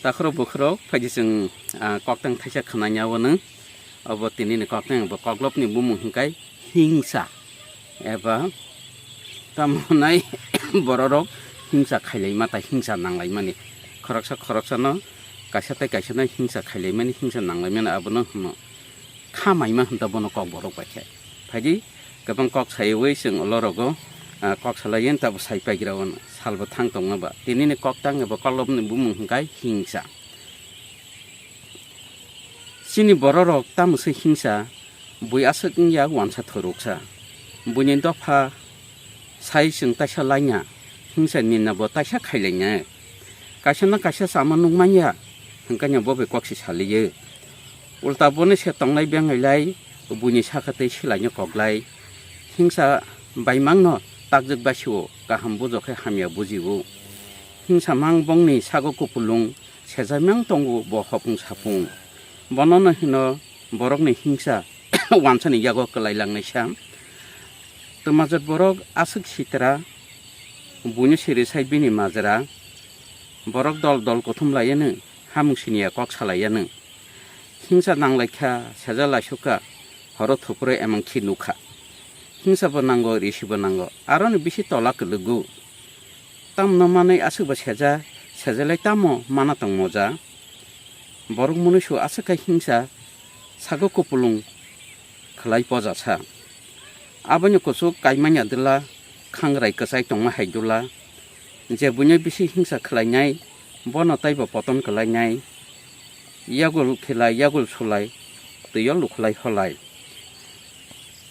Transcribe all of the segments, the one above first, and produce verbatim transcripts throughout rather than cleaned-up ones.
Takhorok bukhorok phaidi chwng, ah, koktang thaisa khwnanya o nwng. Obo tinini koktang bo koklopni bumung hwnkhe hingsa eba tamo hwnai bororok hingsa khailaima tei hingsa nanglaimani. Khoroksa khoroksano kaisa tei kaisano hingsa khailaimani, hingsa nanglaimani abono hwno khamaima hwnta bono kokborok bai khe. Phaidi kwbang kok saiwi chwng ulo rogo, ah, kok salaiwi tabo sai paigra o salbo thang tongma ba. Tinini koktang eba koklopni bumung hwnkhe hingsa. Chini bororok tamo se hingsa, bui aswk wngya wansa thoruksa. Buini dopha sai chwng taisa laina, hingsa ninna bo taisa khailaina. Kaisa na kaisa chama nukmanya, hwnkhe no bo bai kok se saliyo. Ulta bono se tongnai bengai lai, buini sakha tei silaino koklai. Hingsa baimangno takjak basio, kaham bujo khe hamya bujio. Hingsa mang bongni sago kupulung, sejamang tongo bo hopung sapung. Bonono hino borokni hingsa wansani yago kwlai langnaisa. Twmajwk borok aswk sitra, buino siri sai bini majra. Borok dol dol kuthum laiano, hamung siniya kok salaiano. Hingsa nanglaikha, seja laisukha, horo thupro emang khi nukha. Hingsa bo nango, risi bo nango, aroni bisi tola kwlwgo. Tamno manwi aswk bo seja, sejalai tamo mana tong moja. Borok munuisu aswk khe hingsa, sago kupulung khwlai pojasa. Aboni kuchuk kaimanya dwla, khangrai kwchai tongma hai dwla. Je buino bisi hingsa khwlainai, bono taibo poton kwlainai. Yagul khilai, yagul sulai, twio lukhlai holai.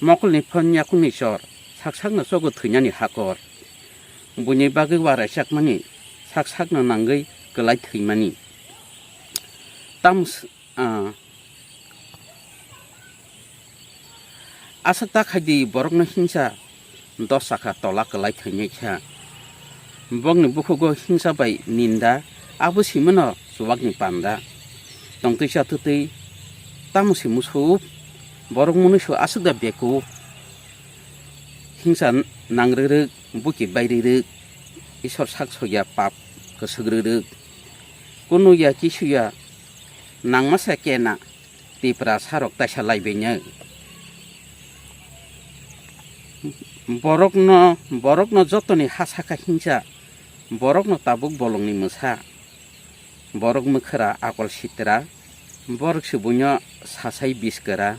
Mokolni phon yakungni chor, sak sakno chogo thwinani hakor. Buini bagwi waraichakmani, sak sakno nangwi kwlai thwimani. Tam s-, ah, aswk ta khaidi borokno hingsa dos chakha tola kwlai thwinaikha. Bokni bukhugo hingsa bai ninda, abo simano chuwakni panda. Tongtwi chatwtwi tamo se musup, borok munuisu aswk da bekup. Hingsa nangrwrwk, buki bairwrwk, Isor sak sokya pap kwswkrwrwk. Kunu ya kisuya nangmasa kena, Tiprasarok taisa laibainai. Borokno, borokno jotoni ha saka hingsa, borokno tabuk bolongni mwsa. Borok mwkhra akol sitra, borok se buino sasai biskra.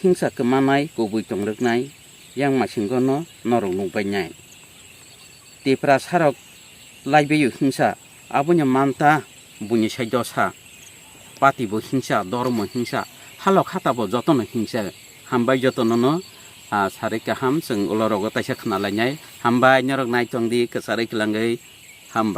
Hingsa kwmanai, kubui tongrwknai, yang masingono norok nukbainai. Tiprasarok laibaio hingsa, abono manta buini sai dosa. Patibo hingsa, doromo hingsa, halok hatabo jotono hingsa. Hambai jotonono, ah, sarik kaham, chwng ulo rogo taisa khna lainai. Hambai, norok nai tongdi, kwcharwi kwlangwi. Hambai.